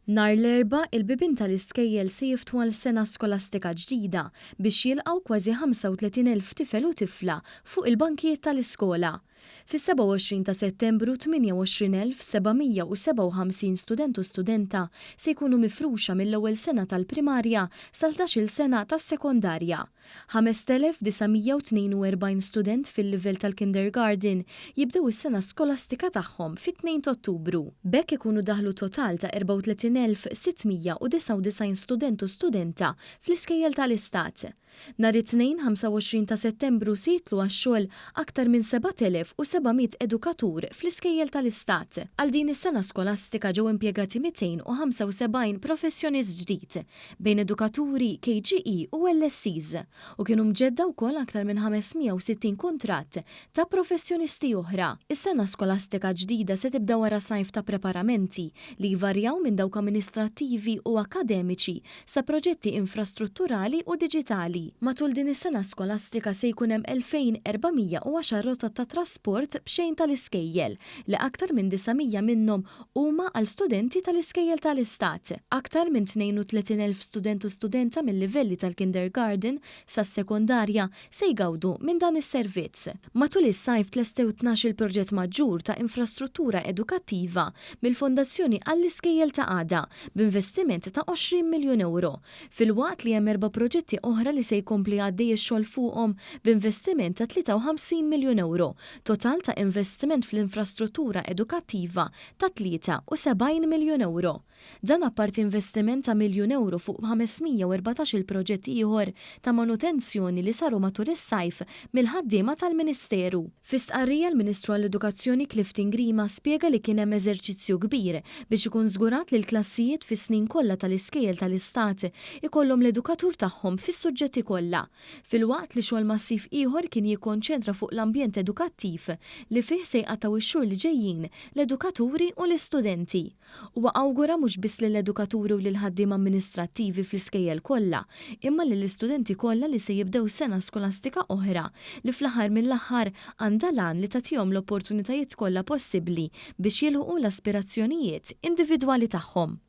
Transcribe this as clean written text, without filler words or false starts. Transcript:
Nhar l-Erbgħa, il-bibien tal-iskejjel se jiftħu għal sena skolastika ġdida biex jilqgħu kważi 35,000 tifel u tifla fuq il-bankijiet tal-iskola. Fis-27 ta' Settembru, 28,757 student u studenta se jkunu mifruxa mill-ewwel sena tal-primarja sal-ħdax-il sena tas-sekondarja. 5,942 student fil-livell tal-kindergarten jibdew is-sena skolastika tagħhom fit-2 t'Ottubru. B'hekk ikunu daħlu total ta' 34,699 student u studenta fl-iskejjel tal-Istat. Nhar it-Tnejn 25 ta' Settembru se jidħlu għax-xogħol aktar minn 7,700 edukatur fl-iskejjel tal-Istat. Għal din is-sena skolastika ġew impjegati 275 professjonist ġdid, bejn edukaturi, KGE u LSEs, u kienu mġedda wkoll aktar minn 560 kuntratt ta' professjonisti oħra. Is-sena skolastika ġdida se tibda wara sajf ta' preparamenti li jvarjaw minn dawk amministrattivi u akkademiċi sa proġetti infrastrutturali u diġitali. Matul din is-sena skolastika se jkun hemm 2,410 rotot ta' trasport b'xejn tal-iskejjel, li aktar minn 900 minnhom huma għal studenti tal-iskejjel tal-Istat. Aktar minn 32,000 student u studenta mil-livelli tal-kindergarten sas-sekondarja se jgawdu minn dan is-servizz. Matul is-sajf tlestew 12-il proġett maġġur ta' infrastruttura edukattiva mill-Fondazzjoni għall-Iskejjel ta' Għada b'investiment ta' 20 miljun ewro, filwaqt li hemm erba' proġetti oħra li se jkompli għaddej ix-xogħol fuqhom b'investiment ta' 53 miljun ewro, total ta' investiment fl-infrastruttura edukattiva ta' 73 miljun ewro. Dan apparti investiment ta' miljun ewro fuq 514-il proġett ieħor ta' manutenzjoni li saru matul is-sajf mill-ħaddiema tal-Ministeru. Fi stqarrija l-Ministru għall-Edukazzjoni Clifton Grima spjega li kien hemm eżerċizzju kbir biex ikun żgurat li l-klassijiet fis-snin kollha tal-iskejjel tal-Istat ikollhom l-edukatur tagħhom fis-suġġetti kollha, filwaqt li xogħol massiv ieħor kien jikkonċentra fuq l-ambjent edukattiv li fih se jqattgħu x-xhur li ġejjin l-edukaturi u l-istudenti. Huwa awgura mhux biss lill-edukaturi u lill-ħaddiema amministrattivi fl-iskejjel kollha, imma lill-istudenti kollha li se jibdew sena skolastika oħra li fl-aħħar mill-aħħar għandha l-għan li tagħtihom l-opportunitajiet kollha possibbli biex jilħqu l-aspirazzjonijiet individwali tagħhom.